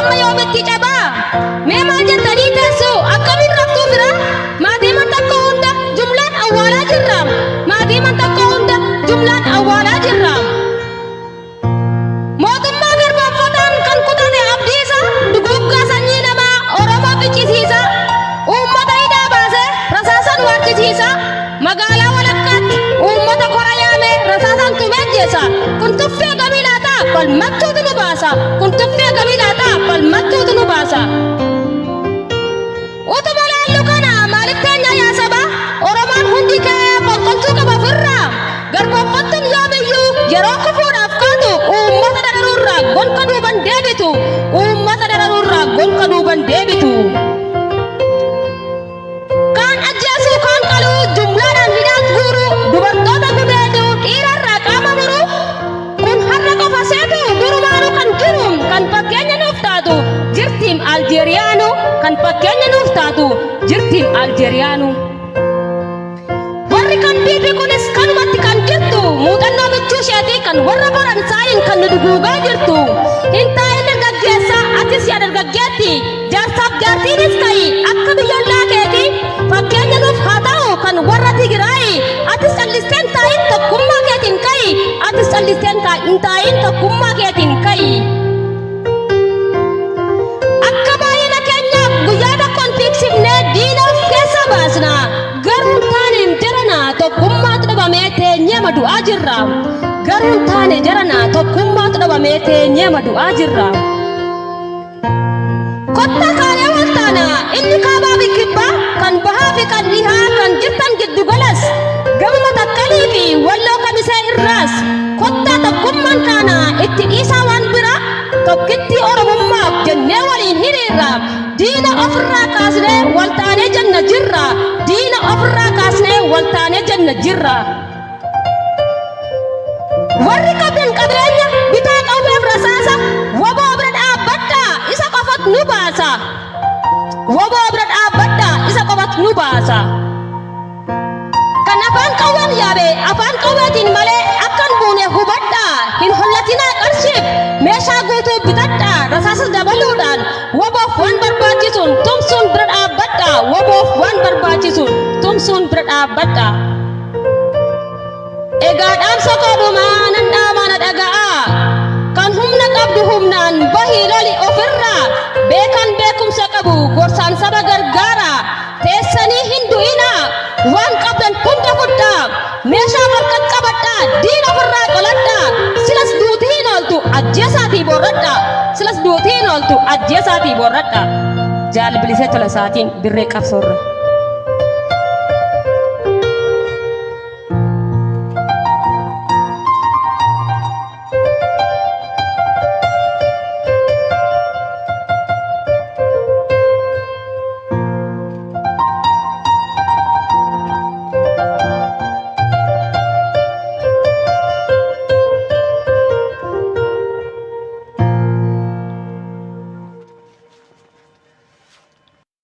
Hamma yoomitti cabaa? Mee maal jettanii teessu? Akkamiin raftuu fira? Maatii man tokko hunda jumlaan awwaalaa jirra. Maatii man tokko hunda jumlaan awwaalaa jirra. Mootummaa garboomfataan kan kutate abdiisa duguuggaa sanyii namaa Oromoo ficcisiisa. Uummata hidhaa baasee rasaasaan waarchisiisa. Magaalaa walakkaatti uummata kora yaamee rasaasaan tumee ajjeesa. Kun tuffii akkamii laata? Falmattuutu nu baasa. Kun tuffii akkamii laata? Falmattuutu nu baasa. Utuma laallu kana maaliif teenya yaa saba? Oromoon hundi ka'ee fonqolchuu qaba ofirraa. Garboomfattuun yoomiyyuu yeroo kufuudhaaf kaatu uummata dararuurraa gonka duuban deebitu. Uummata dararuurraa gonka duuban deebitu. Kaan ajjeesuu kaan qaluu jumlaadhaan hidhaat guuruu dubartoota gudeeduu dhiirarraa qaama muruu kun har'a qofa seetu durumaanuu kan jiru kan fakkeenya nuuf taatu jirtiim Aljeeriyaanu kan fakkeenya nuuf taatu jirtiim Aljeeriyaanu. Warri kan biifi kunis kanumatti kan jirtu muuxannoo michuu isheetii kan warra Faransaayiin kan nu duguugaa jirtu. Hin taa'in dargaggeessaa atis yaa dargaggeetti jaarsaaf jaartiinis ka'i akka biyyollaa keetii fakkeenya nuuf haa ta'u kan warra Tigiraayi atis callistee hin taa'in tokkummaa keetiin ka'i atis callistee hin taa'in tokkummaa keetiin ka'i. Akka baay'ina keenyaaf guyyaa tokkoon fiigsifnee diina of keessaa baasna. Garuu hin taaneem jarana tokkummaatu dhabamee teenyeema du'aa jirra. Garuu hin taane jarana tokkummaatu dhabamee teenyeema du'aa jirra. Kottaa kaanee wal taana inni kaabaa fi kibbaa kan bahaa fi kan dhihaa kan jirtan giddu galas gama matakkalii fi walloo kamisee irraas kottaa tokkummaan kaana itti dhiisaa waan biraa tokkittii oromummaaf jennee waliin hiriirra diina ofirraa kaasnee wal taanee jenna jirra diina ofirraa kaasnee wal taanee jenna jirra. Warri qabdan qabeenya bitaa qawweef rasaasa waboo bira dhaabbadhaa isa qofat nu baasa. Waboo bira dhaabbadhaa isa qofat nu baasa. Kan afaan qawween yaabe afaan qawweetiin malee akkan buune hubadhaa hin hollatinaa qarshiif meeshaa guutuu bitadhaa rasaasas dabaluudhaan waboof waan barbaachisuun tumsuun bira dhaabbadhaa waboof waan barbaachisuun tumsuun bira dhaabbadhaa. Egaa dhaamsa koo dhumaa nan dhaamaa na dhaga'aa. Kan humna qabdu humnaan bahii loli ofirraa. Beekan beekumsa qabu gorsaan saba gargaara. Teessanii hin du'inaa. Waan qabdan hunda fudhaa. Meeshaa harka qabadhaa. Diina ofirraa qoladhaa. Silas duutii hin ooltu ajjeesaatii boorradhaa. Silas duutii hin ooltu ajjeesaatii boorradhaa. Jaal Bilisee Tolasaatiin dirree qabsoorra.